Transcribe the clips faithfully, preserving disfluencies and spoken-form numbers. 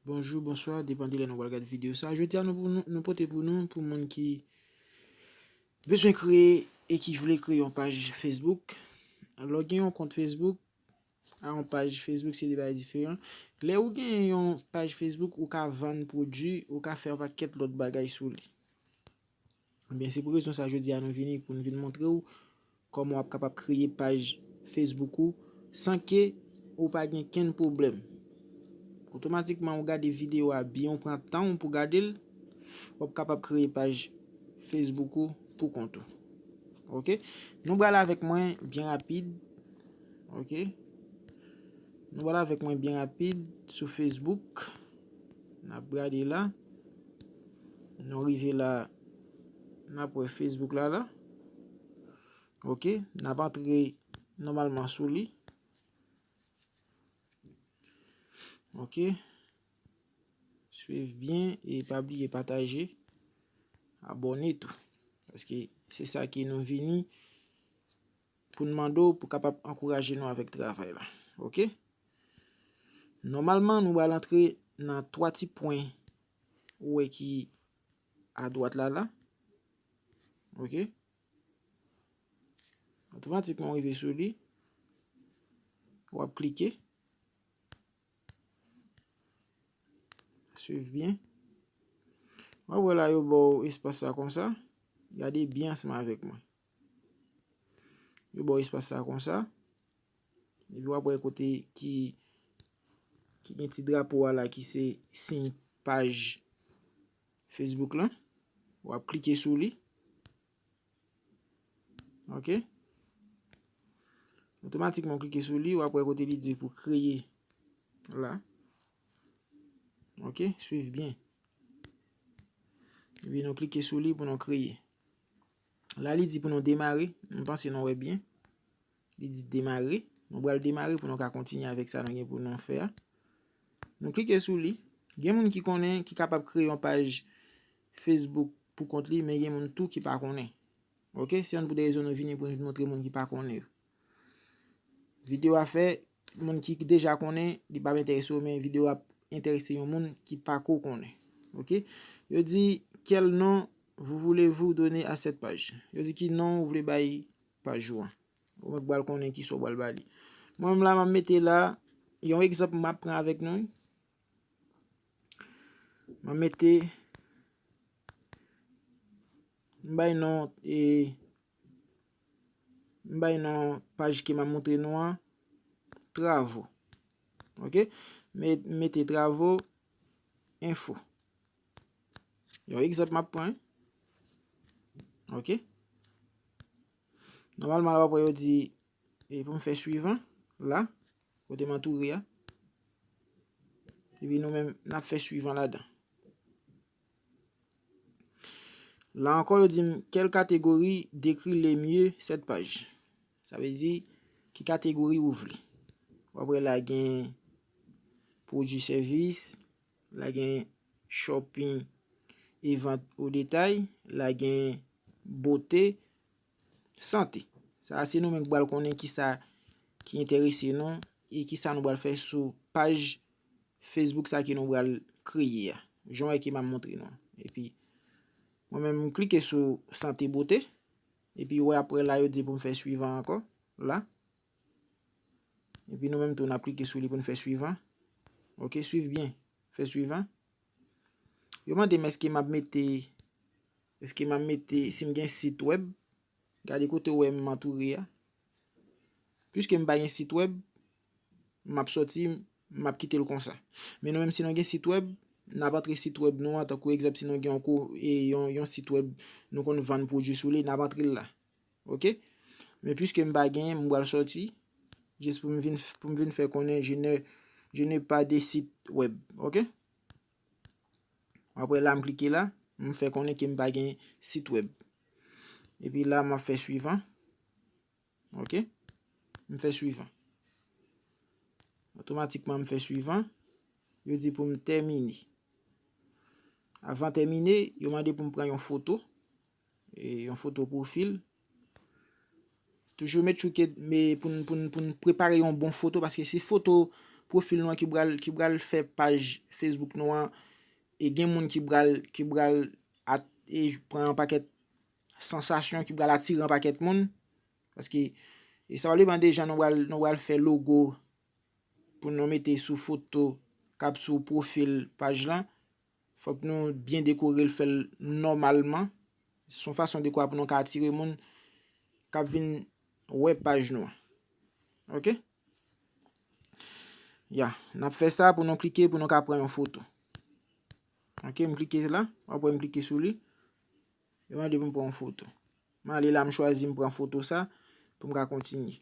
Bonjou, bonswa, depann de lè nou pral gade videyo sa. Jodi a nou, pou nou, nou pote pou nou, pou moun ki bezwen kreye e ki vle kreye yon paj Facebook. Lè w gen yon kont Facebook, a yon paj Facebook, se de bagay diferan. Lè ou gen yon paj Facebook, ou ka vann pwodui, ou ka fè yon pakèt lòt bagay sou li. Ebyen, se pou rezon sa jodi a nou vini pou n vin montre w kòman w ap kapab kreye paj Facebook ou san ke ou pa gen kenn pwoblèm. Otomatikman, ou gade videyo a byen, ou pran tan w pou gade l, w ap kapab kreye paj Facebook ou pou kont ou. Oke? Nou pral avèk mwen byen rapid. Oke? Nou pral avèk mwen byen rapid sou Facebook. N ap gade la. Nou rive la, n ap wè Facebook la la. Oke, n ap antre nòmalman sou li. Oke. Swiv byen e pa bliye pataje, abòne tou. Paske se sa ke nou vini pou n mande w pou kapab ankouraje nou avèk travay la. Oke? Nòmalman, nou pral antre nan twa ti pwen ou wè ki adwat la la. Oke? Otomatikman, w rive sou li. W ap klike. Swiv byen. W ap wè la, yo ba w espas sa konsa. Gade byen ansanm avèk mwen. Yo ba w espas sa konsa. Epi w ap wè kote ki, ki gen ti drapo a la ki se siy paj Facebook lan. W ap klike sou li. Oke. Otomatikman w klike sou li, w ap wè kote li di pou kreye la. Oke, swiv byen. Epi nou klike sou li pou nou kreye. La li di pou nou demare, m panse nou wè byen. Li di demare. Nou pral demare pou nou ka kontinye avèk sa nou gen pou nou fè a. Nou klike sou li. Gen moun ki konnen, ki kapab kreye yon paj Facebook pou kont li, men gen moun tou ki pa konnen. Oke, se youn pou de rezon nou vini pou nou montre moun ki pa konnen yo. Videyo a fè, moun ki deja konnen, li p ap enterese yo, men videyo a ap enterese yon moun ki pa ko konnen. Oke? Yo di, quel nom vous voulez-vous donner à cette page? Yo di ki non ou vle bay paj ou an. Ou menm k pral konnen ki sa w pral ba li. Mwen menm la, m ap mete la, yon egzanp m ap pran avèk nou. M ap mete, m bay non, e, m bay non paj ke m ap montre nou an, Travaux. Oke? Met, mete Travaux Info. Yon egzanp m ap pran. Oke? Nòmalman, la, w ap wè yo di, e, pou m fè swivan, la, kote m antoure a. Epi nou menm, n ap fè swivan ladan. La ankò, yo di m, quelle catégorie décrit le mieux cette page? Sa vle di, ki kategori ou vle. W ap wè la gen pwodui sèvis, la gen shopping e vente au détail, la gen bote, sante. Sa a se nou menm k pral konnen kisa ki enterese nou e kisa nou pral fè sou paj Facebook sa ke nou pral kreye a. Jan w wè ke m ap montre nou an. Epi, mwen menm, m klike sou sante bote. Epi, w wè apre la, yo di pou m fè swivan ankò. La. Epi, nou menm tou, n ap klike sou li pou n fè swivan. Oke, swiv byen. Fè swivan. Yo mande m èske m ap mete, èske m ap mete, si m gen sit wèb, gade kote w wè m antoure a. Piske m pa gen sit wèb, m ap sòti, m ap kite l konsa. Men nou menm, si nou gen sit wèb, n ap antre sit wèb nou an, tankou egzanp, si nou gen yon ko-, e, yon, yon sit wèb nou konn vann pwodui sou li, n ap antre l la. Oke? Men piske m pa gen, m pral sòti, jis pou m vin, pou m vin fè konnen, je ne, je n'ai pas de site web. Oke? Apre la, m klike la, m fè konnen ke m pa gen sit wèb. Epi la, m ap fè swivan. Oke? M fè swivan. Otomatikman, m fè swivan. Yo di pou m tèmine. Avan tèmine, yo mande pou m pran yon foto. E, yon foto pwofil. Toujou make sure ke, men pou n, pou n, pou n prepare yon bon foto, paske se foto pwofil nou an ki pral, ki pral fè paj Facebook nou an, e gen moun ki pral, ki pral at, e pran yon pakèt sansasyon, ki pral atire yon pakèt moun. Paske e sa pral depann de jan nou pral, nou pral fè logo pou nou mete sou foto k ap sou pwofil paj lan. Fòk nou byen dekore l, fè l nòmalman. Se yon fason de kwa pou nou ka atire moun k ap vin wè paj nou an. Oke? Ya, n ap fè sa pou nou klike pou nou ka pran yon foto. Oke, m klike la, w ap wè m klike sou li. Yo mande pou m pran yon foto. M ale la, m chwazi, m pran foto sa pou m ka kontinye.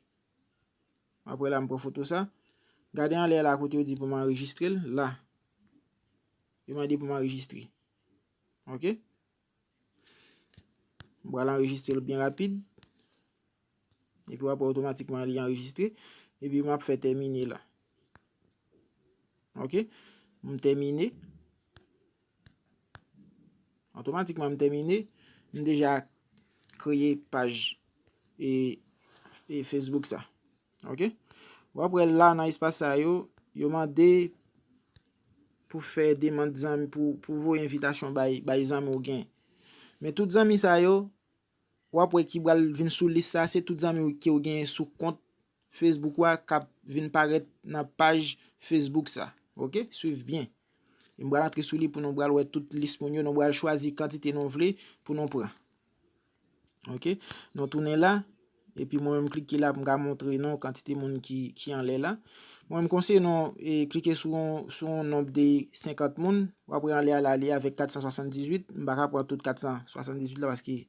Apre la, m pran foto sa. Gade anlè la kote yo di pou m anrejistre l, la. Yo mande pou m anrejistre. Oke? M pral anrejistre l byen rapid. Epi w ap wè otomatikman li anrejistre. Epi m ap fè tèmine la. Oke? M tèmine. Otomatikman m tèmine. M deja kreye paj e, e Facebook sa. Oke? W ap wè la nan espas sa yo, yo mande pou fè demann zanmi, pou, pou voye envitasyon bay, bay zanmi w gen. Men tout zanmi sa yo, w ap wè ki pral vin sou lis sa, se tout zanmi w ke w genyen sou kont Facebook ou a k ap vin parèt nan paj Facebook sa. Oke? Swiv byen. E m pral antre sou li pou nou pral wè tout lis moun yo, nou pral chwazi kantite nou vle pou nou pran. Oke? Nou tounen la, epi mwen menm klike la pou m ka montre nou kantite moun ki, ki anlè la. Mwen menm konseye nou e, klike sou yon, sou yon nonb de senkant moun, w ap wè anlè a la li avèk kat san swasanndizuit, m pa ka pran tout kat san swasanndizuit la paske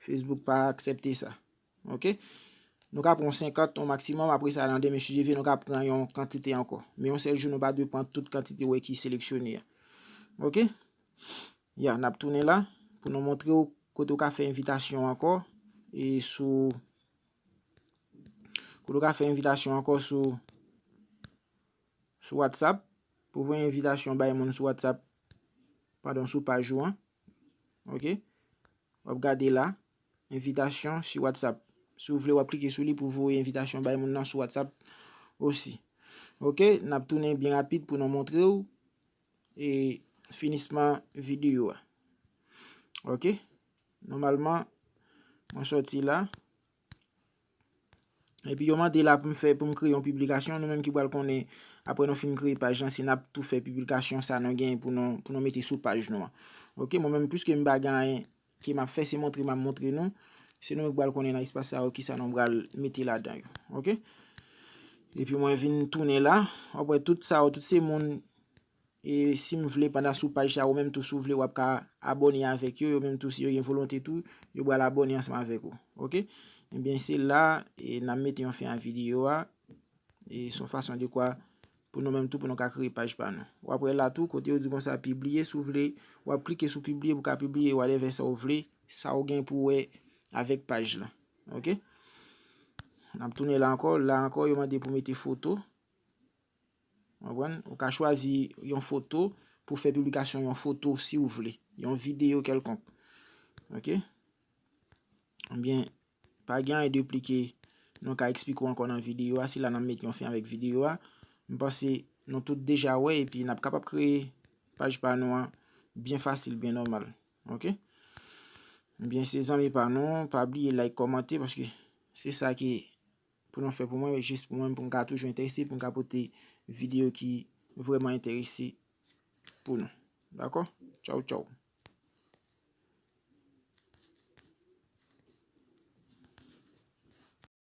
Facebook pa aksepte sa. Oke? Nou ka pran senkant yon maksimòm, apre sa, nan demen, si Dye vle, nou ka pran yon kantite ankò. Men yon sèl jou, nou pa dwe pran tout kantite wè ki seleksyone a. Oke? Ya, n ap tounen la pou nou montre w kote w ka fè envitasyon ankò e sou kote w ka fè envitasyon ankò sou sou WhatsApp pou voye envitasyon bay moun sou WhatsApp, padon, sou paj ou an. Oke? W ap gade la, envitasyon sou WhatsApp. Si w vle, w ap klike sou li pou voye envitasyon bay moun nan sou WhatsApp osi. Oke, n ap tounen byen rapid pou nou montre w e finisman videyo a. Oke? Nòmalman, mwen sòti la. Epi yo mande la pou m fè, pou m kreye yon piblikasyon. Nou menm ki pral konnen, apre nou fin kreye paj lan, si n ap tou fè piblikasyon sa nou gen pou nou, pou nou mete sou paj nou an. Oke, mwen menm, piske m pa gen anyen ke m ap fè, se montre m ap montre nou. Se nou menm ki pral konnen nan espas sa yo kisa nou pral mete ladan yo. Oke? Epi mwen vin tounen la. W ap wè tout sa yo, tout se moun E si m vle, pandan sou paj sa, ou menm tou, si w vle, w ap ka abòne avèk yo. Yo menm tou, si yo gen volonte tou, yo pral abòne ansanm avèk ou. Oke? Ebyen, se la, e, n ap mete yon fen a videyo a. E se yon fason de kwa pou nou menm tou, pou nou ka kreye paj pa nou. W ap wè la tou, kote yo di konsa, pibliye, si w vle, w ap klike sou pibliye pou w ka pibliye, whatever sa w vle, sa w gen pou wè avèk paj la. Oke? N ap tounen la ankò. La ankò, yo mande pou mete foto. Konprann? Ou ka chwazi yon foto pou fè piblikasyon yon foto si w vle. Yon videyo kèlkonk. Oke? Ebyen, pa gen anyen de pli ke nou ka eksplike w ankò nan videyo a. Se la n ap met yon fen avèk videyo a. M panse nou tout deja wè epi n ap kapab kreye paj pa nou an byen fasil, byen nòmal. Oke? Ebyen, se zanmi pa nou, pa bliye like, kòmante, paske se sa ki pou nou fè pou mwen, jis pou mwen, pou m ka toujou enterese, pou m ka pote videyo ki vrèman enterese pou nou. Dakò? Tchaw, tchaw.